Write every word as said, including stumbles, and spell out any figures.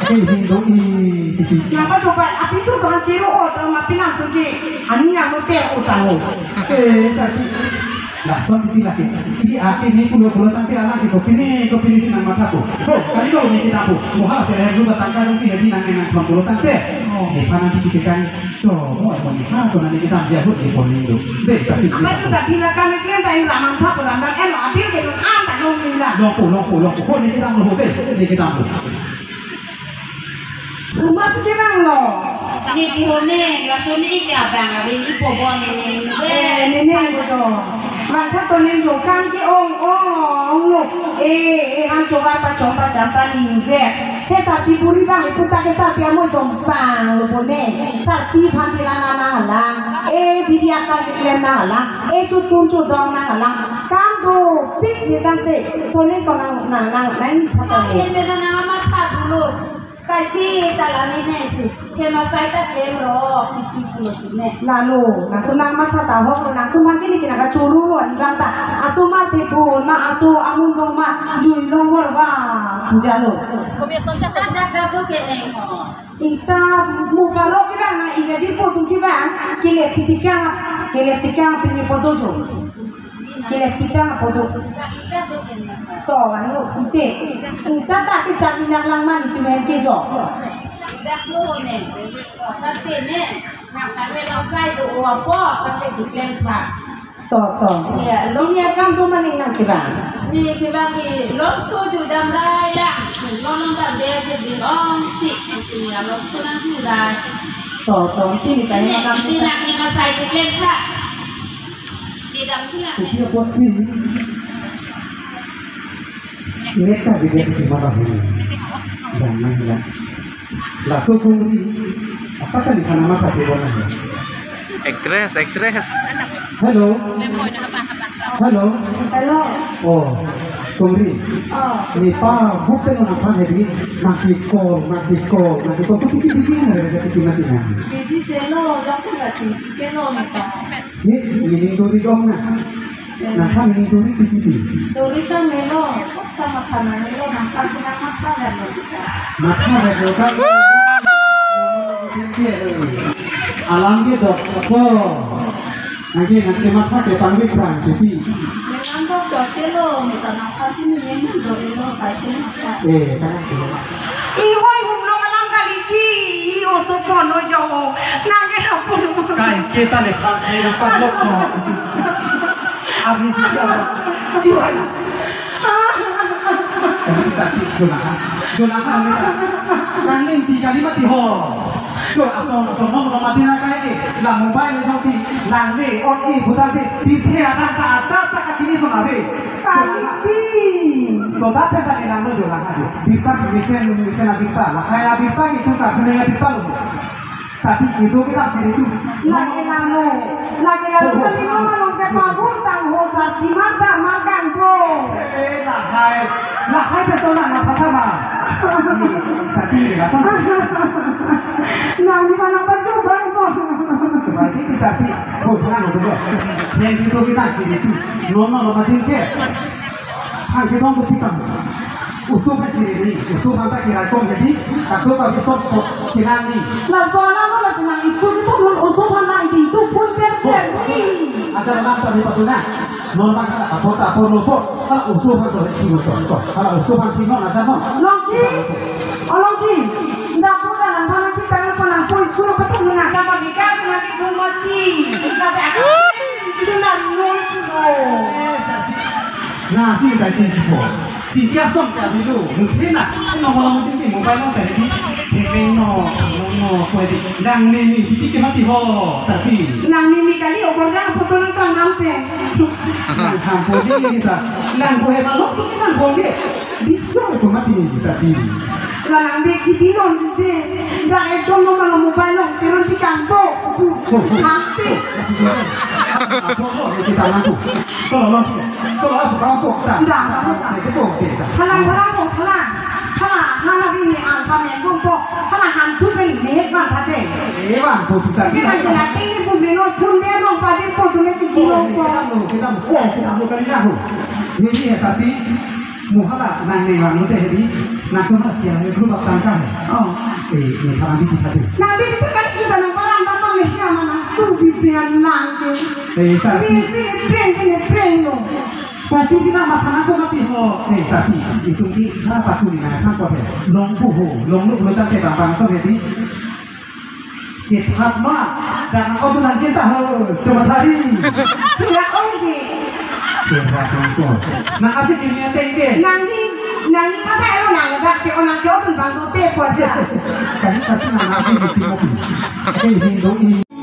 Eh, hindo i titi. Nangpachopai, apiso tohan cheru o, to mapinam tuki. Ani nang mo te utang o. Eh, Sarpi. Lason titi lake. Titi ake ne pulo pulo tangte alang ke kopine kopine si nangmathapo. Ho, kali do ne kita po. Moha se leher lu batang karung si hedi nang nang pulo pulo tangte. Oh. Ne panan titi ke kan. Cho, mo mo ni ha to na ne kedam ja hut ne pon ni do. De, Sarpi. Apa chu ta bila kami klem ta ing ramang thapo ramdam en lo, abil ke nun an ta nong ni la. Longpo, longpo, longpo. Ho ne kedam lo ho de, ne kedam lo. Rumah si kevang lo. Ne kihone, laso ne ke abang abang ipo bon ne ne. Eh, ne ne ko jo. Vangtha to ne jo kang ke ong ong lo. Eh, eh, han chogar pachom pacham ta ni ve. He Sarpi puri bang, ipu ta ke Sarpi amo jom pang lo pone. Sarpi phan chila na na hala. Eh, bidi akam chiklem na hala. Eh, chutun chudong na hala. Kam do pik ni tangte. Tolen to nang nang nang nang ni thata he. Keme na nang ama thatu lo. Kaike ta la ne ne si. Kema sai ta kem ro. Kiki pulo si ne. Lalo, nangtum nangmatha ta hok lo, nangtum mangke ni kina ka churu lo ni bang ta. Aso ma thepun ma, aso amun dong ma, jui long wor wa puja lo. Dak dak dak do ke ne ho. Ingta mu parok ke bang na ingaji po tum ke bang, kile pitika, kile tika pini podo jo. Kile pita podo. To, anu, inte. Ingta ta ke chaminak lang mani tum hem ke jo. Dak lo ne. Tate ne. Nang kane masai do o apo, tate chiklem tha. To, to. Ya, lo. Ini akan tu maning nang kibang. Ni kibang ki longso ju dam rai ya. Lo nang dam de je bin ong si. Si ya longso nang ju rai. To, to. Tini kani makam ni sa. Nang ni masai chiklem tha. Di dam tu ya. Kopi apot si. Neta bidya di mana huni. Dan nang ya. Laso kongri, asa kali kana mata ke bona hai. Actress, actress. Hello. Hello. Hello. Oh, kongri. Oh. Ne pa bupen na pa hedi, mati call, mati call, mati call. Tu kisi busy na re, kisi mati na. Busy chelo, jaku la chingki kelo ne pa. Ni, ni dori dong na. Nangphan ni dori titi ti. Dori ta melo, kok ta matha na melo, nangphan si nang matha ya lo. Matha ya lo ka. Alam ke dok apo. Nangke nangke matha ke pangwi prang titi. Melang dok choche lo, mita nangphan si ni yen dori lo, kai ke matha. Eh, kai ke. I hoi humlong alam kali ti, i oso kono jo. Nangke lo pun. Kai ke ta le phan si nangphan lok ko. Arni si siapa? Jiwa. Kami sakit jolaha. Jolaha ni ta. Sang lim ti kali mati ho. Jo ason ason nom nom mati na kai ke. La mobile ni thong ti. Lang ni on i buta ti. Pithe adang ta ata ta kachini son ave. Kali ti. To ta pe ta ni lang lo jolaha jo. Bita mesen mesen abita. La kai abita itu ta kuning abita lo. Tapi itu kita ciri tu. Lagi lalo, lagi lalo sami nama nong ke pabur tang ho sa di mata makan po. Eh, lahai, lahai betul na mata sama. Tapi ini apa? Nang di mana pacuban po? Coba ini tapi, oh, tenang dulu. Yang itu kita ciri tu. Nono, nono, matin ke. Thang kedong ke pitam. Usup ke chiri ni, usup anta kira kong jadi, kado kami sok kok chinang ni. Laso alam lo chinang school kita mun usup alang di tu pun per per ni. Ajar alam tadi patuna. Non bang kala apor ta apor lo po. Kala usup anto chingo to to. Kala usup anti non ajar non. Longki, oh Longki. Ndak pun nang pun nanti tangan pun nang pun school ke tu muna. Kama bikas nanti tu mati. Nasi akan itu nari noi pulo. Eh, sakit. Nasi tak cingki po. Cingki asong tak bilu. Mungkin nak. Nomor nomor cingki mobile nomor tadi. Hepeng no, no, no, kue di. Nang ni ni, titi ke mati ho, tapi. Nang ni ni kali obor jang foto nang kang ham te. Nang ham po di ni ta. Nang po hebat lok suki nang po di. Di jong ko mati ni tapi. Lalang bek si pinon te. Dak ekdom no malam mobile long piron di kanto. Hampir. Apa kok kita laku? Kalau lo, kalau apa kamu kok tak? Dak, dak, dak. Itu kok kita. Halang, halang, kok halang. Halang, halang ini alpa mendung kok. Halang hantu pen mehek ban thate. Eh, ban, kok bisa. Kita kita. Jelas ini pun meno pun meno pajin pun tu meci kilo kok. Kita lo, kita lo, kita lo kali lahu. Ini ya tapi. Mo hala nang ne lang lote hedi, nang tu na sia he group up tangka he. Oh. Eh, ne tharan di kita tu. Nang di kita kan kita nang parang tapa me ka mana tu bibian lang tu. Eh, sa. Bi si prank ne prank lo. Kopi si na matha nangpo mati ho. Eh, tapi itum ki ha pachu ni na kan ko he. Long pu ho, long lu lo tangke bang bang so hedi. Chethat ma, dan ako tu nang cinta ho, coba tadi. Tidak ong di. Tidak nangko. Nang aja gini ya tengke. Nang di, nang di kata elo nang ledak ke onang ke open bang dote po aja. Kali satu nang aku di timur. Eh, Hindu ini.